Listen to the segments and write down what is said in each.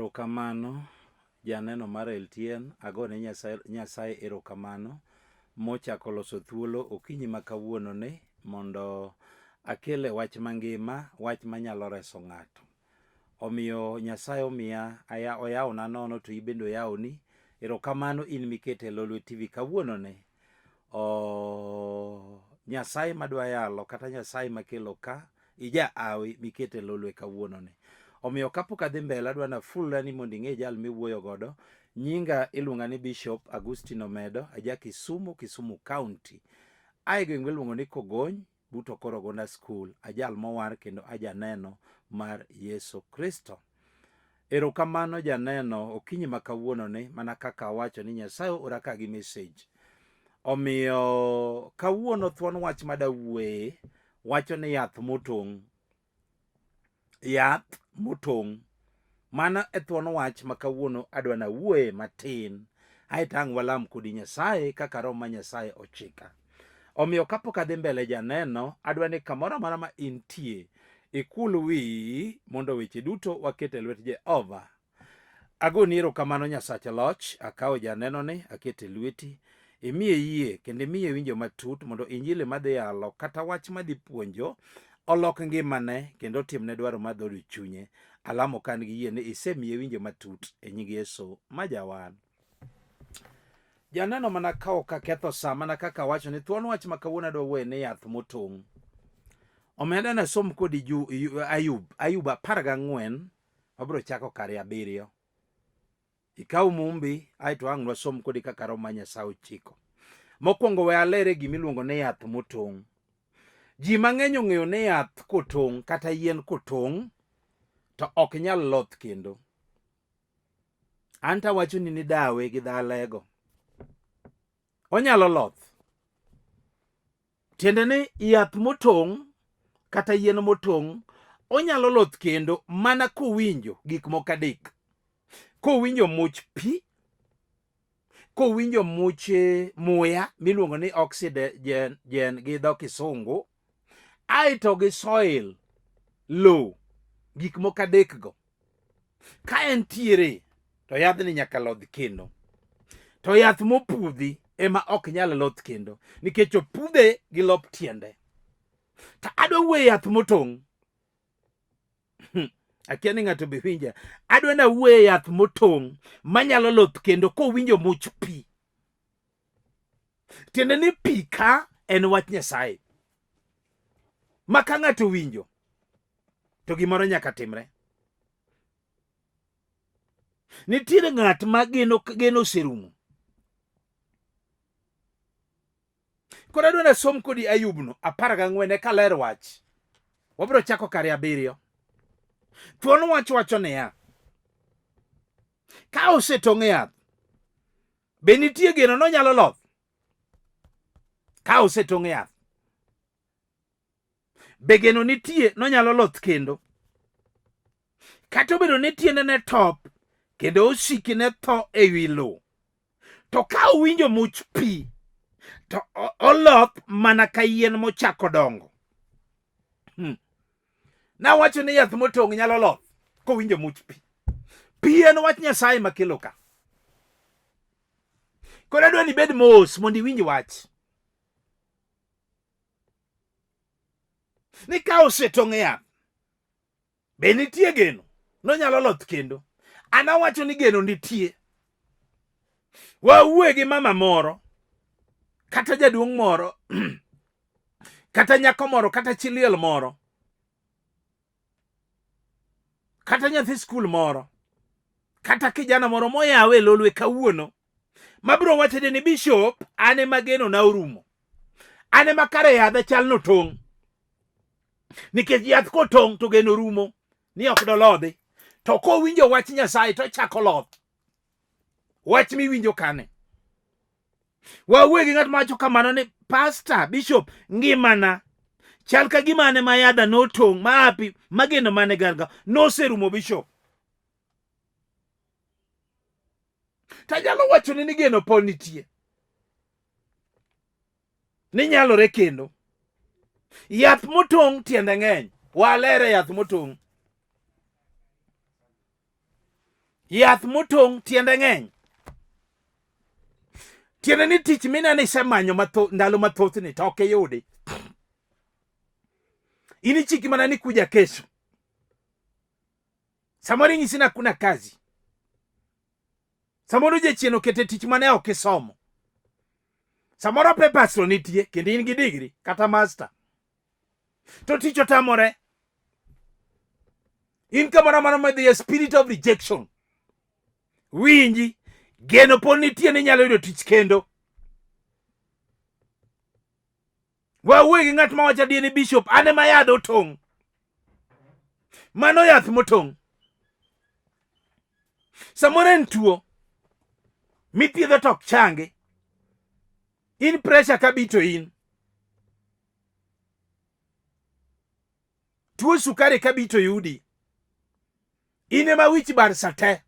Erokamano janeno mar LTN, agone Nyasaye erokamano mochako loso thuolo okinyi ma kawuono ni mondo akele wach mangima, wach manyalo reso ng'ato. Omiyo Nyasaye omiya oyawona nono to in bende oyawoni. Erokamano in mikete e Lolwe TV kawuono ni. Oh, Nyasaye madwa yalo kata Nyasaye makelo ka ija awi mikete lolwe kawuono ni. Omiyo kapok adhi mbele adwa nafulra ni mondo ing'e jal miwuoyo godo. Nyinga iluonga ni Bishop Agustino Omedo, aja Kisumu, Kisumu County. Ae gweng' miluongo ni Kogony, but Okoro Gonda School, ajal mowar kendo ajaneno mar Yesu Kristo. Erokamano janeno okinyi ma kawuono ni mana kaka awacho ni Nyasaye ora ka gi message. Omiyo kawuono thuon wach madawuoye wacho ni yath motong'. Yath motong'. Mano e thuon wach ma kawuono adwa nawuoye matin. Aeto ang' walam kodi Nyasaye kaka roho ma Nyasaye ochika. Omiyo kapok adhi mbele janeno, adwa ni kamoro amora ma intie, ikul wiyi mondo weche duto waket e lwet Jehova. Agoni erokamano Nyasach loch, akawo janenoni akete e lweti, imiye yie kendo imiye winjo matut mondo injili madhi yalo kata wach madhi puonjo olok ngimane kendo otimne dwaro mar dhood chunye. Alamo ka an gi yie ni isemiye winjo matut e nying Yesu ma Jawar. Janeno mana ka ok aketho sa mana kaka awacho ni thuon wach ma kawuono adwa wuoye ni yath motong'. Omiyo nasom kodi ju, Ayub, Ayub 14 wabiro chako kare abiriyo. Ikaw mumbi aeto ang' wasom kodi kaka roho ma Nyasaye ochiko. Mokwongo we alere gima iluongo ni yath motong'. Ji mang'eny ong'eyo ni yath kotong' kata yien kotong' to ok nyal loth kendo. An to awachoni ni dawe gi dhalego. Onyalo loth. Tiende ni yath motong' kata yien motong' onyalo loth kendo mana kowinjo gik moko adek. Kowinjo much pi, kowinjo much muya miluongo ni oxygen gi dho kisungu, aeto gi soil, lowo, gik moko adekgo. Ka entiere to yadhni nyaka lodh kendo. To yath mopudhi ema ok nyal loth kendo nikech opudhe gi lop tiende. To adwa wuoyo yath motong'. Akia ni ng'ato be winja. Adwa na wuoyo yath motong' manyalo loth kendo kowinjo much pi. Tiende ni pi ka en wach Nyasaye. Ma ka ng'ato winjo to gimoro nyaka timre. Nitiere ng'at ma geno geno oserumo. Koro adwa nasom kodi Ayubno 14 eka ler wach. Wabiro chako kare abiriyo. Thuon wach wacho niya, ka osetong' yath, be nitie geno nonyalo loth? Ka osetong' yath, Be geno nitie nonyalo loth kendo? Kata obedo ni tiende ne top kendo osiki ne tho e wi lowo, to ka owinjo much pi to oloth mana ka yien mochako dongo. Nawacho ni yath motong' nyalo loth kowinjo much pi. Pi en wach Nyasaye makelo ka. Koro adwa ni ibed mos mondo iwinj wach. Ni ka osetong' e yath, be nitie geno? Nonyalo loth kendo. An awacho ni geno nitie. Wawuoye gi mama moro, kata jaduong' moro, kata nyako moro, kata chi liel moro, kata nyathi skul moro, kata kijana moro moyawe e lolwe kawuono, mabiro wacho ni bishop, an ema geno na orumo. An ema kare yadha chal notong'. Nikech yath kotong' to geno rumo, ni ok dolodhi. To kowinjo wach Nyasaye to ochako loth. Wach miwinjo kane. Wawuoye gi ng'at mawacho kamano ni pastor, bishop, ngimana chal ka gima an ema yadha notong' ma api mageno mane garga noserumo bishop. Tanyalo wacho ni geno pod nitie. Ni nyalore kendo. Yath motong' tiende ng'eny. Walere yath motong'. Yath motong' tiende ng'eny. Tiende ni tich mineno isemanyo ndalo mathoth ni to ok iyudi. In ichiki mana ni kuja kesho. Samoro inyisi ni hakuna kazi. Samoro jachien okete tich mane ok isomo. Samoro papers to nitie kendo in gi degree kata master. To tich otamore. In kamoro amora madhi e spirit of rejection. Winji, geno pod nitie ni inyalo yudo tich kendo. Wawuoyo gi ng'at mawacho adier ni bishop an ema yadh otong'. Mano yath motong'. Samoro en tuo mithiedho to ok changi. In pressure ka bito in. Tuo sukari ka bito yudi. In ema wich bar sate.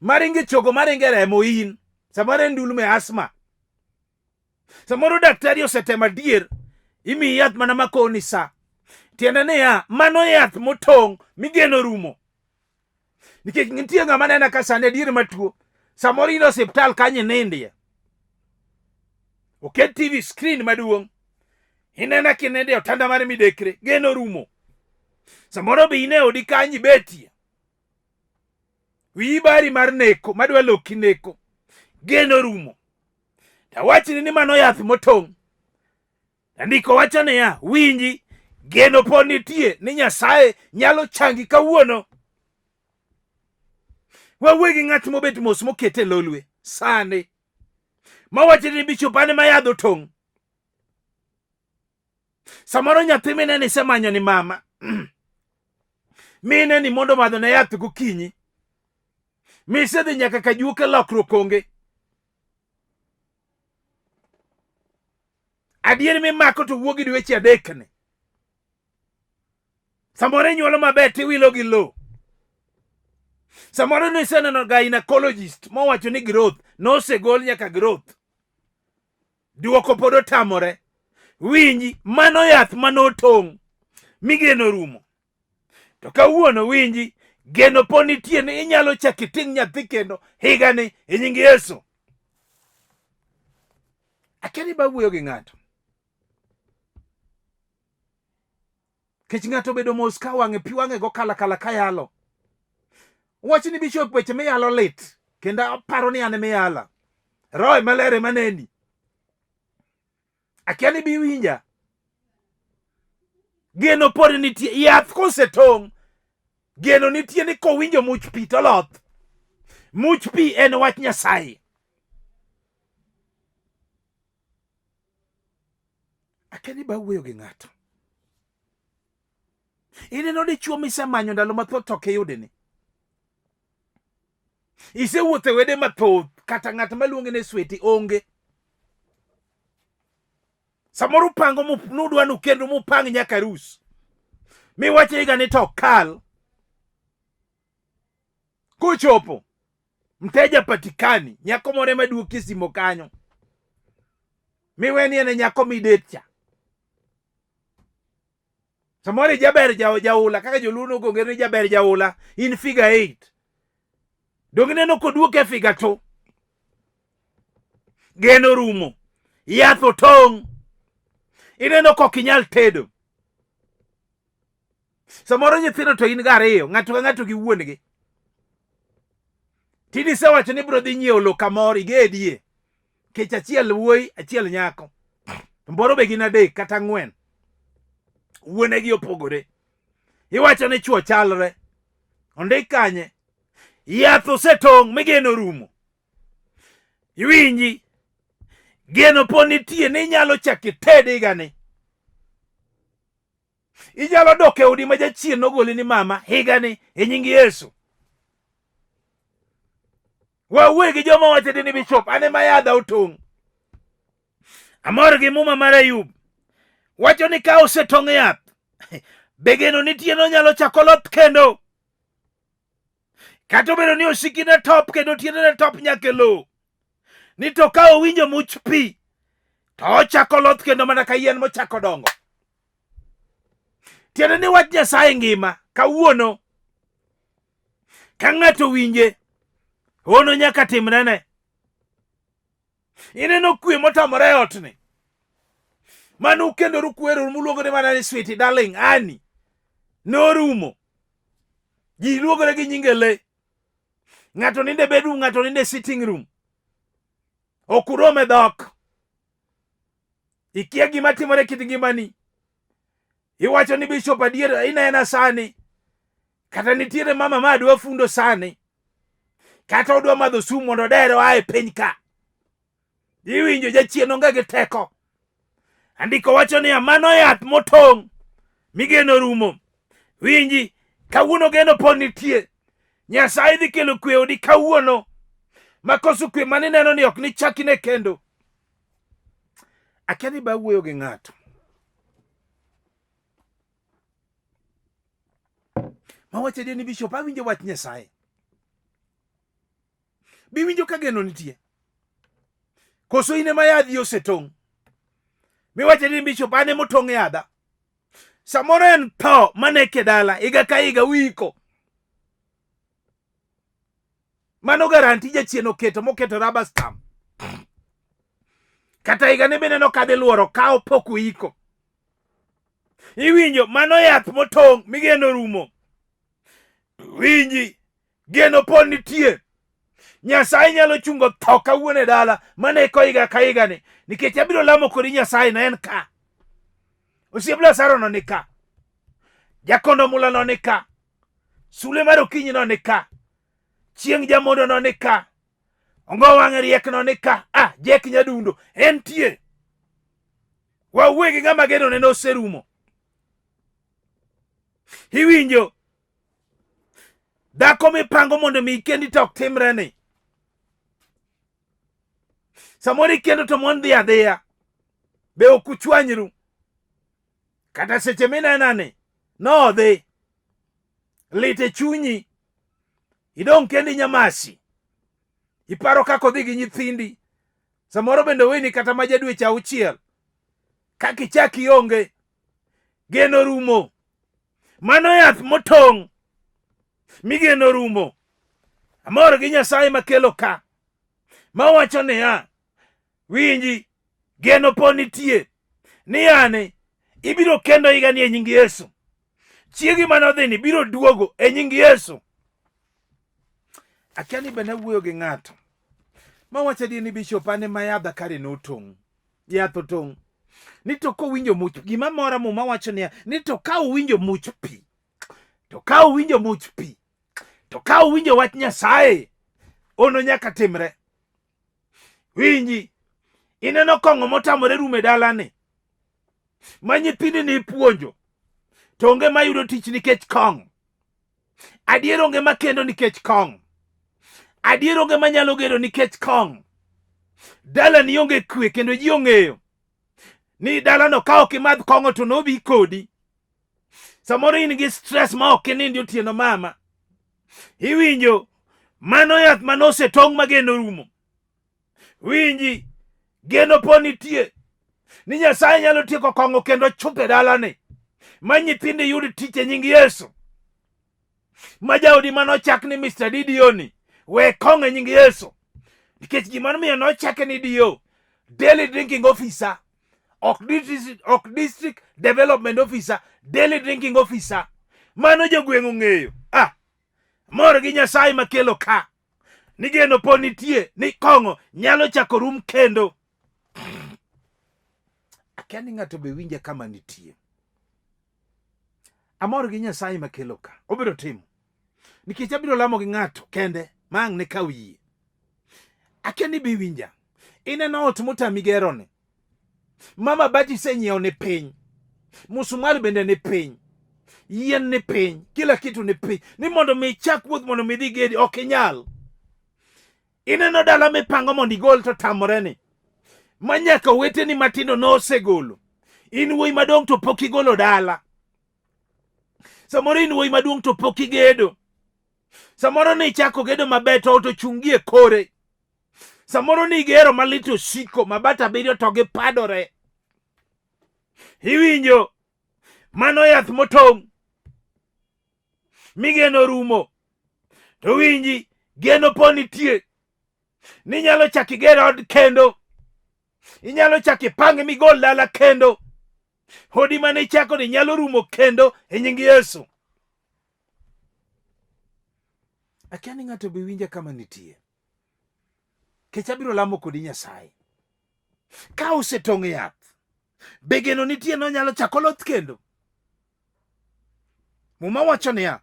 Maringe chogo maringe remo in. Samoro en ndulme asthma. Samoro daktari osetemo adier, imiyi yath mana makoni sa. Tiende niya, mano yath motong' migeno rumo. Nikech nitie ng'ama nena ka sani adier matuo. Samoro in e osiptal kanyo inindie. Oket TV screen maduong'. Inena kininde e otanda mar midekre, geno rumo. Samoro be in e odi kanyo ibetie. Wiyi bari mar neko, madwa loki neko. Geno rumo. Tawachni ni mano yath motong'. Andiko wacho niya, winji, geno pod nitie ni Nyasaye nyalo changi kawuono. Wawuoyo gi ng'at mobet mos mokete lolwe sani. Mawacho ni bishop an ema yadh otong'. Samoro nyathi mine ni isemanyo ni mama. Mine ni mondo omadho ne yath gokinyi. Misedhi nyaka kajuoke lokruok onge. Adier mimako to wuo gi dweche adek ni. Samoro inyuolo maber tiwilo gi lowo. Samoro niseneno gynecologist mowacho ni growth nosegol nyaka growth. Duoko pod otamore. Winji, mano yath manotong' migeno rumo. To kawuono winji, geno pod nitie ni inyalo chako iting' nyathi kendo higani e nying Yesu. Akia ni bawuoyo gi ng'ato. Kech ng'ato obedo mos ka wang'e pi wang'e go kala kala ka yalo. Wach ni bishop weche miyalo lit kendo aparo ni an miyala. Roho maler ema neni. Akia ni biwinja. Geno pod nitie. Yath kosetong', geno nitie ni kowinjo much pi to loth. Much pi en wach Nyasaye. Akia ni bawuoyo gi ng'ato. Ineno dichuo misemanyo ndalo mathoth to ok iyude ni. Isewuotho e wede mathoth kata ng'at maluonge ni sweti onge. Samoro upango nudwa nukendo mupang nyaka arus. Miwacho higa ni to ok kal. Kochopo mteja patikani, nyako moro ema duoki simo kanyo. Miwe ni en e nyako midet cha. Samoro ijaber jaula kaka joluo nogo ngero ni jaber jaula in figure 8. Donge ineno koduoke e figure 2. Geno rumo. Yath otong'. Ineno kok inyal tedo. Samoro nyithindo to in ga ariyo, ng'ato ka ng'ato gi wuon-gi. Tinde isewacho ni ibiro dhi nyiewo lo kamoro igedie. Kech achiel wuoyi, achiel nyako. Mboro be gin adek kata ang'wen. Wuonegi opogore. Iwacho ni chwo chalre. Ondik kanye? Yath osetong' migeno rumo. Iwinji? Geno pod nitie ni inyalo chako ited higani. Inyalo dok e odi ma jachien nogoli ni mama higani e nying Yesu. Wawuoye gi joma wacho ni bishop an ema yadha otong'. Amor gi muma mar Ayub. Wacho ni ka osetong' yath, be geno nitie nonyalo chako loth kendo. Kata obedo ni osiki ne top kendo tiende ne top nyaka e lowo. Ni to ka owinjo much pi, to ochako loth kendo mana ka yien mochako dongo. Tiende ni wach Nyasaye ngima kawuono. Ka ng'ato winje, hono nyaka timrene. Ineno kwe motamore e otni. Mano ukendoru kweroru muluongo ni mana ni sweet darling ani. Norumo. Ji luongore gi nyinge le. Ng'ato nindo e bedroom, ng'ato nindo e sitting room. Ok urom e dhok. Ikia gima timore e kit ngimani. Iwacho ni bishop adier inena sani. Kata nitiere mama ma adwa fundo sani. Kata odwa madho sum mondo odere oa e piny ka. Iwinjo jachien onge gi teko. Andiko wacho niya mano yath motong' migeno rumo. Winji, kawuono geno pod nitie. Nyasaye dhi kelo kwe odi kawuono. Makoso kwe mane ineno ni ok nichak ine kendo. Akia ni ba wuoyo gi ng'ato. Mawacho adier ni bishop awinjo wach Nyasaye. Biwinjo ka geno nitie. Koso in ema yadhi osetong'. Miwacho ni bishop an ema otong' yadha. Samoro en tho maneke dala higa ka higa uiko. Mano garanti jachien oketo moketo rubber stamp. Kata higa ni bineno ka dhi luoro ka pok uiko. Iwinjo mano yath motong' migeno rumo. Winji geno pod nitie. Nyasaye nyalo chungo tho kawuono e dala maneko higa ka higa ni nikech abiro lamo kodi Nyasaye no en ka. Osiep Lazaro no ni ka. Jakondo mula no ni ka. Sule mar okinyi no ni ka. Chieng' jamondo no ni ka. Ongo wang'e riek no ni ka. Ah, Jek Nyadundo entie. Wawuoye gi ng'ama geno ne noserumo. Iwinjo dhako mipango mondo mi ikendi to ok timre ni. Samoro ikendo to mon dhi adhiya. Be ok uchwanyru. Kata seche minena ni nodhi. Lit e chunyi. Idong' kendi nyamasi. Iparo kaka odhi gi nyithindi. Samoro bende oweni kata ma ja dweche auchiel. Kaka ichak ionge. Geno rumo. Mano yath motong' migeno rumo. Amor gi Nyasaye makelo ka. Mawacho niya, winji, geno pod nitie. Ni yani, ibiro kendo higani e nying Yesu. Chiegi mane odhini biro duogo e nying Yesu. Akia ni be nawuoyo gi ng'ato. Mawacho adier ni bishop an ema yadha kare notong'. Yath otong'. Ni to kowinjo much gima mora muma wacho niya ni to ka uwinjo much pi to ka uwinjo much pi to ka uwinjo wach Nyasaye ono nyaka timre. Winji, ineno kong'o motamore rumo e dalani ma nyithindi ni ipuonjo to onge mayudo tich nikech kong'o. Adier onge makendo nikech kong'o. Adier onge manyalo gedo nikech kong'o. Dalani onge kwe kendo ji ong'eyo ni dalano ka ok imadh kong'o to nobi kodi. Samoro in gi stress ma ok inindi otieno mama. Iwinjo mano yath mane osetong' mageno rumo. Winji geno pod nitie ni Nyasaye nyalo tieko kong'o kendo chuth e dalani ma nyithindi yud tich e nying Yesu. Ma jaodi mane ochak ni Mr. Didioni we kong'o e nying Yesu. Nikech gima nomiyo nochake ni DO, Daily Drinking Officer, ok district, ok district development officer, daily drinking officer. Mano jogweng' ong'eyo. Ah, mor gi Nyasaye makelo ka. Ni geno pod nitie ni kong'o nyalo chako rum kendo. Akia ni ng'ato be winja kama nitie. Amor gi Nyasaye makelo ka. Obiro timo. Nikech abiro lamo gi ng'ato kende ma ang' ne kaw yie. Akia ni be iwinja. Ineno ot motami geroni. Mama bati isenyiewo ni piny. Musumari bende ni piny. Yien ni piny. Kila kitu ni piny. Ni mondo mi ichak wuoth mondo mi idhi gedi ok inyal. Ineno dala mipango mondo igol to tamore ni. Ma nyaka oweteni matindo nosegolo. In wuoyi madong' to pok igolo dala. Samoro in wuoyi maduong' to pok igedo. Samoro ni ichako gedo maber to ot ochung' gi e kore. Samoro ni igero malit osiko mabat abiriyo to gipadore. Iwinjo? Mano yath motong' migeno rumo. To winji, geno po nitie. Ninyalo chak iger od kendo. Inyalo chak ipange migol dala kendo. Odi mane ichako ni nyalo rumo kendo e nying Yesu. Akia ni ng'ato be winja kama nitie. Kech abiro lamo kodi Nyasaye. Ka osetong' yath, be geno nitie nonyalo chako loth kendo? Muma wacho niya,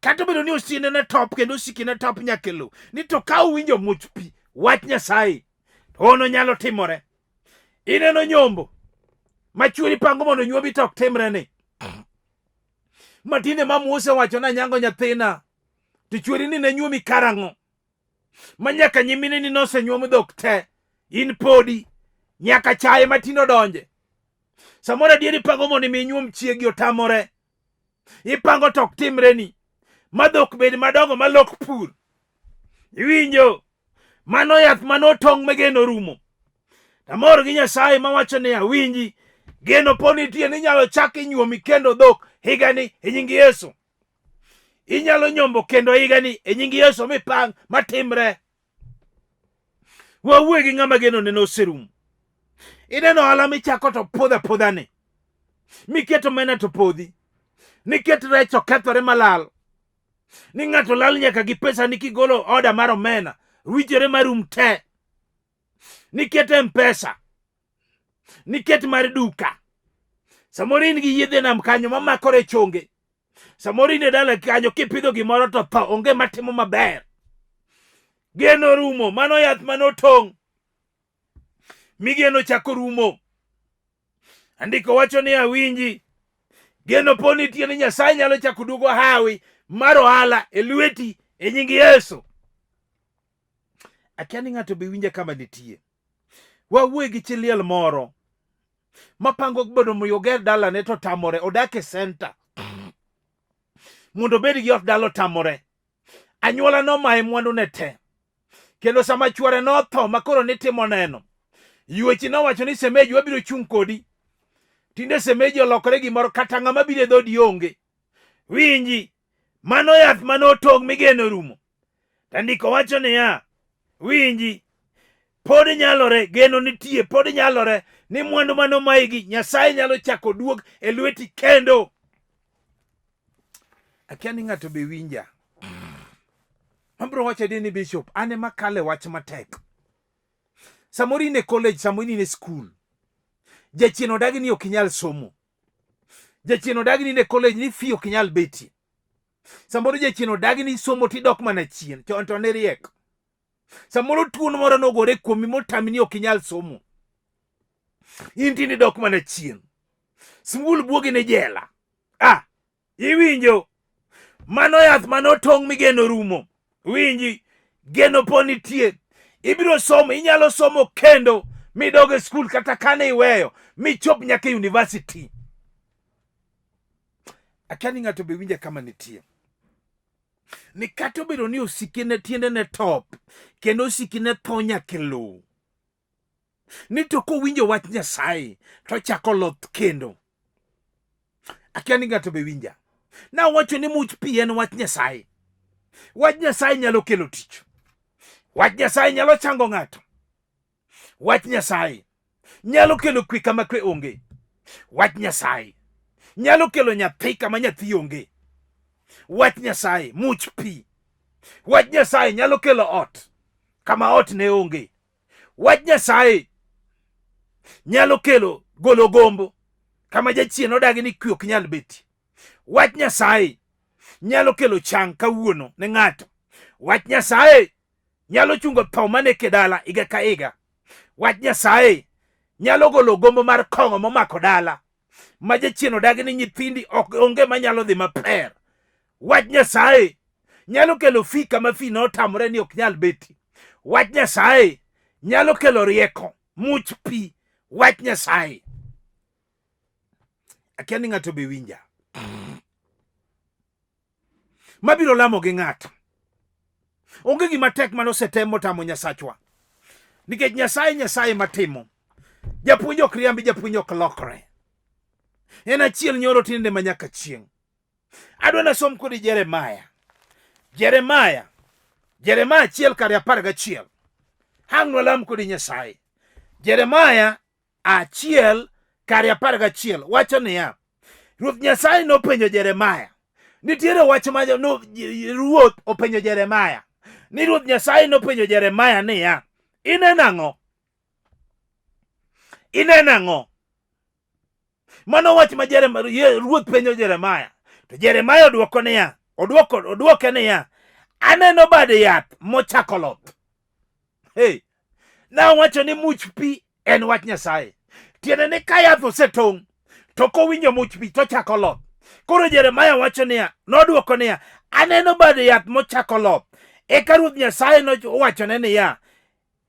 kata obedo ni osiene ne top kendo osiki ne top nyaka e lowo, ni to ka uwinjo much pi wach Nyasaye, to hono nyalo timore. Ineno nyombo ma chwori pango mondo nyuomi to ok timre ni. Matinde ma Musa wacho na nyango nyathina to chwori ni ne nyuomi karang'o? Ma nyaka nyimine ni nosenyuom dhok te, in podi nyaka chaye matindo donje. Samoro adier ipango mondo imi inyuom chiegi otamore. Ipango to ok timreni. Ma dhok bed madongo malok pur. Iwinjo? Mano yath mano otong' megeno rumo. Amor gi Nyasaye mawacho niya, winji, geno po nitie ni inyalo chak inyuomi kendo dhok higani e nying Yesu. Inyalo nyombo kendo higani e nying Yesu mipang matimre. Wawuoye gi ng'ama geno neno oserumo. Ineno ohala michako to podho apodha ni. Miketo mena to podhi. Niket rech okethore malal. Ni ng'ato lal nyaka gi pesa ni kigolo oda mar omena, ruchore marum te. Niket M-Pesa. Niket mar duka. Samoro in gi yedhe nam kanyo mamakore chonge. Samoro in e dala kanyo kipidho gimoro to tho onge matimo maber. Geno rumo, mano yath mano tong'. Migeno chako rumo. Andiko wacho ni awinji. Geno po nitie ni Nyasaye nyalo chako duogo hawi mar ohala e lweti e nying Yesu. Akia ni ng'ato be winja kama nitie. Wawuoye gi chi liel moro mapango bedo mondo oger dalane to tamore, odak e center. Mondo obed gi ot dala otamore. Anyuola nomaye mwandune te. Kendo sama chwore notho ma koro nitimo neno, yuechi nowacho ni semeji wabiro chung' kodi. Tinde semeji olokore gimoro kata ng'ama biro e dhodi onge. Winji, mano yath mane otong' migeno rumo. To ndiko wacho niya, winji, pod nyalore, geno nitie, pod nyalore ni mwandu mane omayigi Nyasaye nyalo chako duog e lweti kendo. Akia ni ng'ato be winja. Abiro wacho adier ni bishop, an ema kale wach matek. Samoro in e college, samoro in e school. Jachien odagi ni ok inyal somo. Jachien odagi ni in e college ni fee ok inyal betie. Samoro jachien odagi ni somo tidok mana chien, chon to ne riek. Samoro tuon moro nogore kuomi motami ni ok inyal somo. In tinde idok mana chien. Skul buogi ne jela. Ah, iwinjo? Mano yath mane otong' migeno rumo. Winji, geno po nitie. Ibiro somo, inyalo somo kendo midog e skul kata kane iweyo michop nyaka e university. Akia ni ng'ato be winja kama nitie. Ni kata obedo ni osike ne tiende ne top kendo osiki ne tho nyaka e lowo. Ni to kowinjo wach Nyasaye to ochako loth kendo. Akia ni ng'ato be winja. Nawacho ni much pi en wach Nyasaye. Wach Nyasaye nyalo kelo tich. Wach Nyasaye nyalo chango ng'ato. Wach Nyasaye nyalo kelo kwe kama kwe onge. Wach Nyasaye nyalo kelo nyathi kama nyathi onge. Wach Nyasaye much pi. Wach Nyasaye nyalo kelo ot kama ot ne onge. Wach Nyasaye nyalo kelo golo gombo kama jachien odagi ni kwe ok nyal betie. Wach Nyasaye nyalo kelo chang kawuono ne ng'ato. Wach Nyasaye nyalo chungo tho maneke dala higa ka higa. Wach Nyasaye nyalo golo gombo mar kong'o momako dala ma jachien odagi ni nyithindi ok onge manyalo dhi maber. Wach Nyasaye nyalo kelo fi kama fi notamore ni ok nyal beti. Wach Nyasaye nyalo kelo rieko, much pi, wach Nyasaye. Akia ni ng'ato be winja. Mabiro lamo gi ng'ato. Onge gima tek mane osetem motamo Nyasachwa. Nikech Nyasaye Nyasaye matimo. Japuonj ok riambi, japuonj ok lokre. En achiel nyoro tinende ma nyaka chieng'. Adwa nasom kodi Jeremaya. Jeremaya. Jeremia 1 kare 11. Hang' walam kodi Nyasaye. Jeremia 1 kare 11 wacho niya, Ruoth Nyasaye nopenjo Jeremia. Nitiere wach ma no, ruoth openjo Jeremia. Ni Ruoth Nyasaye nopenjo Jeremia niya, ineno ang'o? Ineno ang'o? Mano wach ma ruoth penjo Jeremia. To Jeremia odwoko niya, odwoko odwoke niya, aneno bad yath mochako loth. Hey, nawacho ni much pi en wach Nyasaye. Tiende ni ka yath osetong' to kowinjo much pi tochako loth. Koro Jeremia wacho niya, nodwoko niya, aneno bad yath mochako loth. Eka Ruoth Nyasaye nowachone niya,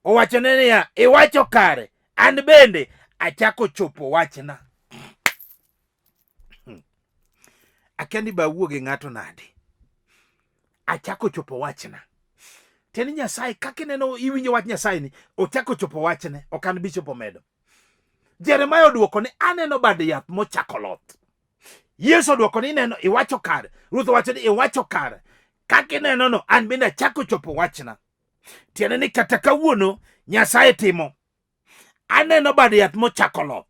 owachone niya, iwacho kare, an bende achako chopo wachna. Akia ni ba awuo gi ng'ato nade. Achako chopo wachna. Tiende ni Nyasaye kaka ineno iwinjo wach Nyasaye ni ochako chopo wachne, ok an bishop omedo. Jeremia odwoko ni aneno bad yath mochako loth. Yesu odwoko ni ineno iwacho kare. Ruoth owacho ni iwacho kare. Kaka ineno no an bende achako chopo wachna. Tiende ni kata kawuono Nyasaye timo. Aneno bad yath mochako loth.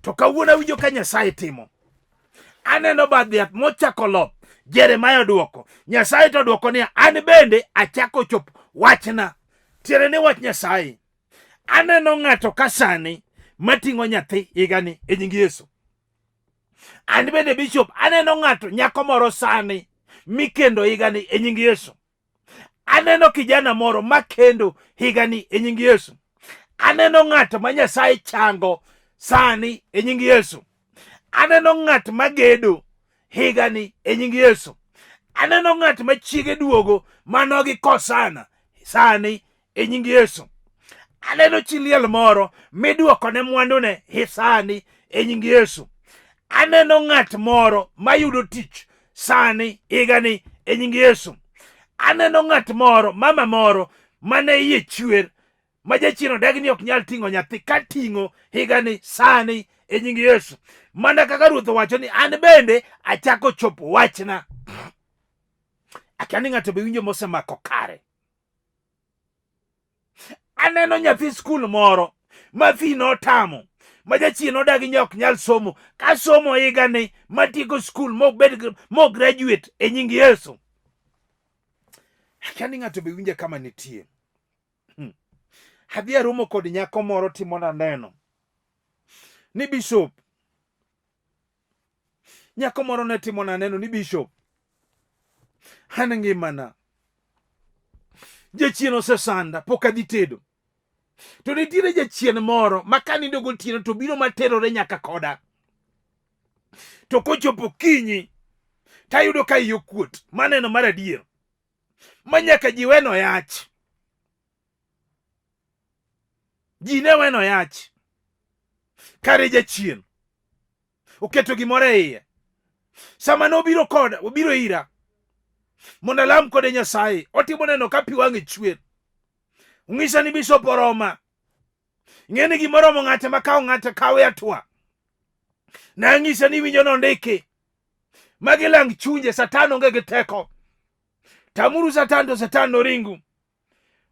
To kawuono awinjo ka Nyasaye timo. Aneno bad yath mochako loth. Jeremia odwoko. Nyasaye to odwoko niya, an bende achako chopo wachna. Tiende ni wach Nyasaye. Aneno ng'ato ka sani mating'o nyathi higani e nying Yesu. An bende bishop aneno ng'ato nyako moro sani mikendo higani e nying Yesu. Aneno kijana moro makendo higani e nying Yesu. Aneno ng'ato ma Nyasaye chango sani e nying Yesu. Aneno ng'at magedo higani e nying Yesu. Aneno ng'at ma chiege duogo mano gi kosana sani e nying Yesu. Aneno chi liel moro midwoko ne mwandune sani e nying Yesu. Aneno ng'at moro mayudo tich sani higani e nying Yesu. Aneno ng'at moro, mama moro mane iye chwer ma jachien odagi ni ok nyal ting'o nyathi ka ting'o higani sani e nying Yesu. Mana kaka Ruoth owacho ni an bende achako chopo wachna. Akia ni ng'ato be winjo mosemako kare. Aneno nyathi skul moro ma fi notamo ma jachien odagi ni ok nyal somo ka somo higani matieko skul mobed mo graduate e nying Yesu. Akia ni ng'ato be winja kama nitie. Adhi aromo kod nyako moro timona neno ni bishop. Nyako moro ne timona neno ni bishop, an ngimana jachien osesanda pok adhi tedo. To nitiere jachien moro ma kanindo gotieno to biro materore nyaka koda. To kochopo kinyi tayudo ka iye okuot, maneno mar adier ma nyaka ji weno yach. Ji ne weno yach. Kare jachien oketo gimoro e iye. Sama nobiro koda, obiro ira mondo alam kode Nyasaye, otimo neno ka pi wang'e chwer. Ong'isa ni bishop oroma. Ing'e ni gimoromo ng'ate ma kawo ng'ate kawe atua. Nang'ise ni winjo nondiki. Magi lang chunje, Satan onge gi teko. Tamuru Satan to Satan noringu.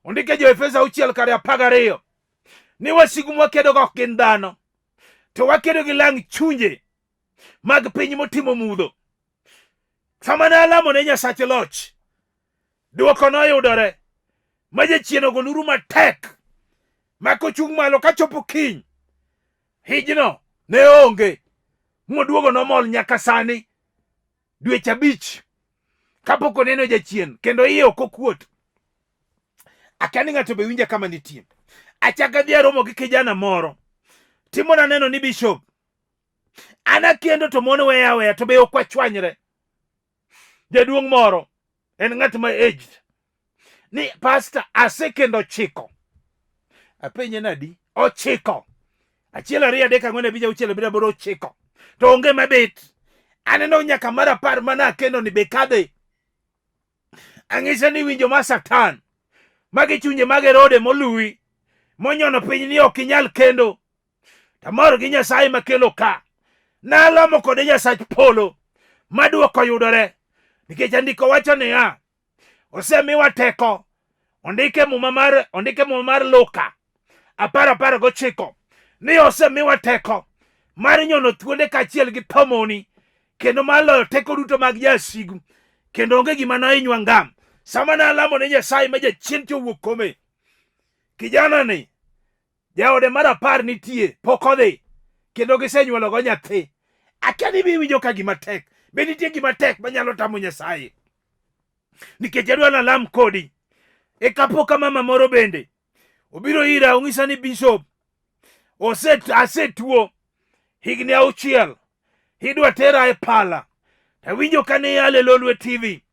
Ondike jo-Efeso 6 kare 12 ni wasigu mwakedogo ok gin dhano, to wakedo gi lang chunje mag piny motimo mudho. Sama ne alamo ne Nyasach loch, dwoko noyudore ma jachien ogo nduru matek ma kochung' malo kachopo kiny hijno ne onge moduogo nomol nyaka sani dweche 5 kapok oneno jachien kendo iye ok okuot. Akia ni ng'ato be winja kama nitie. Achako adhi aromo gi kijana moro timona neno ni bishop an akendo to mon weya aweya to be ok wachwanyre. Jaduong' moro en ng'at ma aged ni pastor asekendo 9. Apenje nadi? 9. 1 2 3 4 5 6 7 8 9. To onge mabit. Aneno nyaka mar 10 mana akendo ni be kadhe. Ang'ise ni winjo ma Satan magi chunje mag Herode moluwi monyono piny ni ok inyal kendo. Tamor gi Nyasaye makelo ka. Nalamo kode Nyasach polo maduoko yudore. Nikech andiko wacho niya, Osemiwa teko. Ondike muma mar ondike muma mar Luka 10:19 ni osemiwa teko mar nyono thuonde kaachiel gi thomoni kendo mar loyo teko duto mag jasigu kendo onge gima nohinywa ngam. Sama nalamo ne Nyasaye ma jachien to owuok kuome, kijana ni jaode mar 10 nitie pok odhi kendo gisenyuologo nyathi. Akia ni be iwinjo ka gima tek, be nitie gima tek manyalo tamo Nyasaye? Nikech adwa nalam kodi. E kapo ka mama moro bende obiro ira onyisa ni bishop asetuo higni 6 idwa tera e pala tawinjo ka ne yale Lolwe TV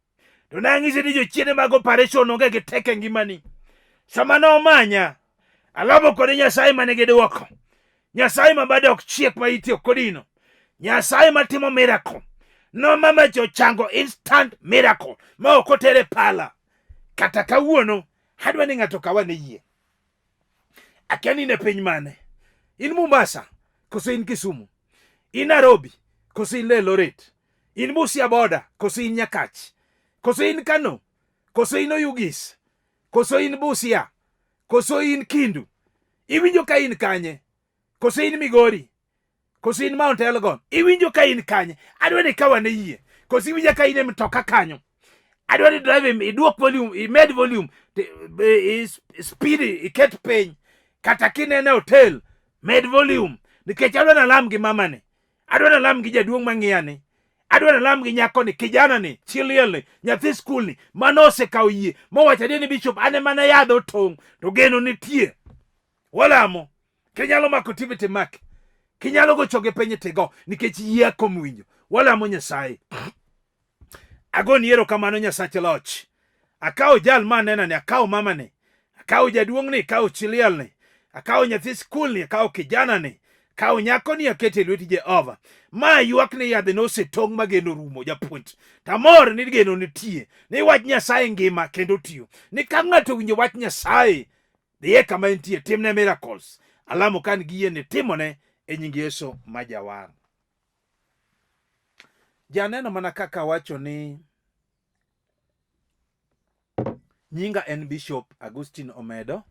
to nang'ise ni jochiende mag operation onge gi teko e ngimani. Sama nomanya alamo kode Nyasaye manigi dwoko, Nyasaye ma bade ok chiek ma itiyo kodino, Nyasaye matimo miracle. No mama jochango instant miracle ma ok otere pala. Kata kawuono adwa ni ng'ato kawa ne yie. Akia ni in e piny mane? In Mombasa koso in Kisumu? In Nairobi koso in Eldoret? In Busia boda koso in Nyakach? Koso in Kano? Koso in Oyugis? Koso in Busia? Koso in Kindu? Iwinjo ka in kanye? Koso in Migori? Koso in Mount Elgon? Iwinjo ka in kanye? Adwa ni kawa ne yie. Koso iwinjo ka in e mtoka kanyo? Adwa ni drive iduok volume, imed volume, speed iket piny. Kata kinene hotel, med volume. Nikech adwa nalam gi mamani. Adwa nalam gi jaduong' mang'iya ni. Adwa nalam gi nyakoni, kijanani, chi lielni, nyathi skul ni, mano osekawo yie. Mowacho adier ni bishop, an ema ne yadho otong', to geno nitie. Walamo. Kinyalo mako TV timak. Kinyalo gocho gi piny tigo, nikech yie kuom winjo. Walamo Nyasaye. Agoni erokamano Nyasach loch. Akawo jal ma anena ni, akawo mamani, akawo jaduong'ni, akawo chi lielni, akawo nyathi skul ni, akawo kijana ni, akawo nyako ni akete e lweti Jehova. Ma ywak ni yadhe nosetong' ma geno rumo japuonj. Tamor ni geno nitie, ni wach Nyasaye ngima kendo tiyo. Ni ka ng'ato owinjo wach Nyasaye, dhiye kama entie, timne miracles. Alamo ka an gi yie ni timone e nying Yesu ma jawar. Janeno mana kaka awacho ni nyinga en Bishop Augustine Omedo.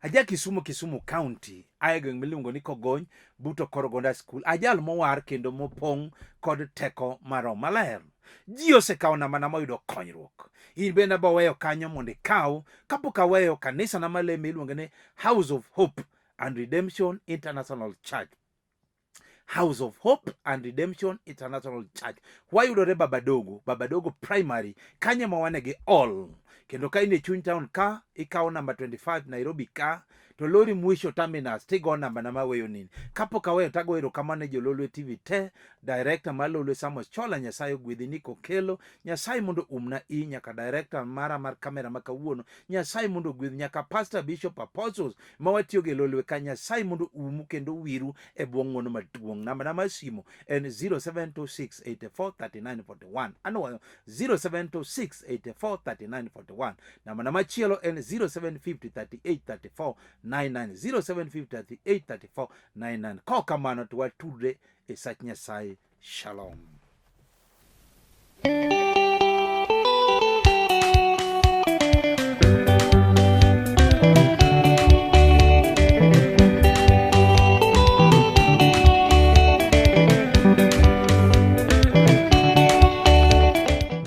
Aja Kisumu, Kisumu County, ae gweng' miluongo ni Kogony, but Okorogonda School. Ajal mowar kendo mopong' kod teko mar Roho Maler. Ji osekawo nambana moyudo konyruok. In bende abo weyo kanyo mondo ikaw. Kapok aweyo kanisa na maleme iluongo ni House of Hope and Redemption International Church. House of Hope and Redemption International Church. Wayudore Babadogo, Babadogo Primary, kanye ma wane gi all. Kendo ka in e chuny town ka, ikawo namba 25 Nairobi ka, to lori mwisho terminus tigo namba na maweyo nini. Kapok aweyo tago erokamano ne jololwe TV te, director mar Lolwe Samuel Chola, Nyasaye ogwedhi Nico Kelo, Nyasaye mondo umna i nyaka director mara mar kamera ma kawuono, Nyasaye mondo ogwedhi nyaka pastor, bishop, apostles ma watiyo gi Lolwe ka, Nyasaye mondo umu kendo wiru e bwo ng'wono maduong'. Namba na mar simu en 0726843941. Anwoyo 0726843941. Namba na machielo en 0750383499, 0750383499. Kok kamano to watudre e sach Nyasaye. Shalom.